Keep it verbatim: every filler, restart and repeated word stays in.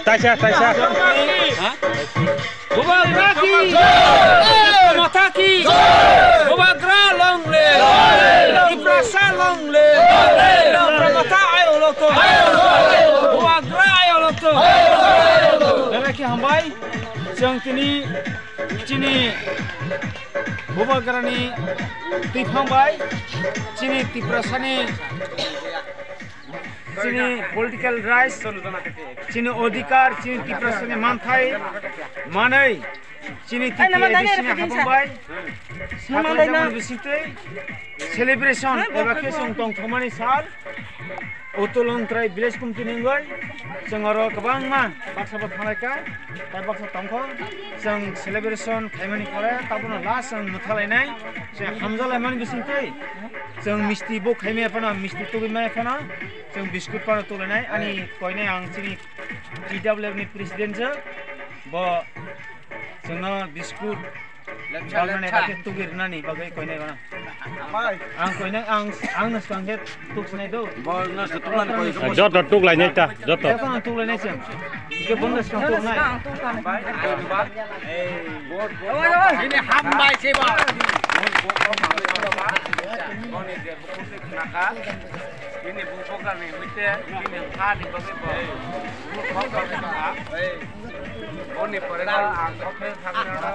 Taisa, taisa. Bubagra ki. Motha ki. Bubagra long live. Tiprasa long live. Tiprasa motha ayo loto. Bubagra ayo loto. Bebeki hambai. Chwng tini chini Bubagrani twiphang bai chini Tiprasani chini political rights, chini odhikar, chini Tiprasani manthai manwi chini T T A D C ni hapung bai sakhlaijak mani bisingtwi celebration eba khe chwng tongthokmani sal. Utulung Trai Village Committee ni wngwi chwng oro kwbangma baksa bo thanglai kha, tei baksa tongkho. Chwng celebration khaimani pore tabono last chwng mwthalainai, chwng hamjalaimani bisingtwi chwng misti bo khaimaya phano, misti tugwi maya phano, chwng biscuit phano tulainai. Ani koinai ang chini T W F ni president se, bo chwngno biscuit Lepcha, lepcha. Bagwi tugwi rwnani bagwi koinai gana. Ang koinai, ang, ang no swkang khe tuk sinai do. Joto tuk lainai ta, joto. Joto no tuk lainai se. Hike bono swkang tuk nai. Ini hambai se ba. Ini buku kan ini, ini hani bagwi ba. Boni pore ang kok thang na.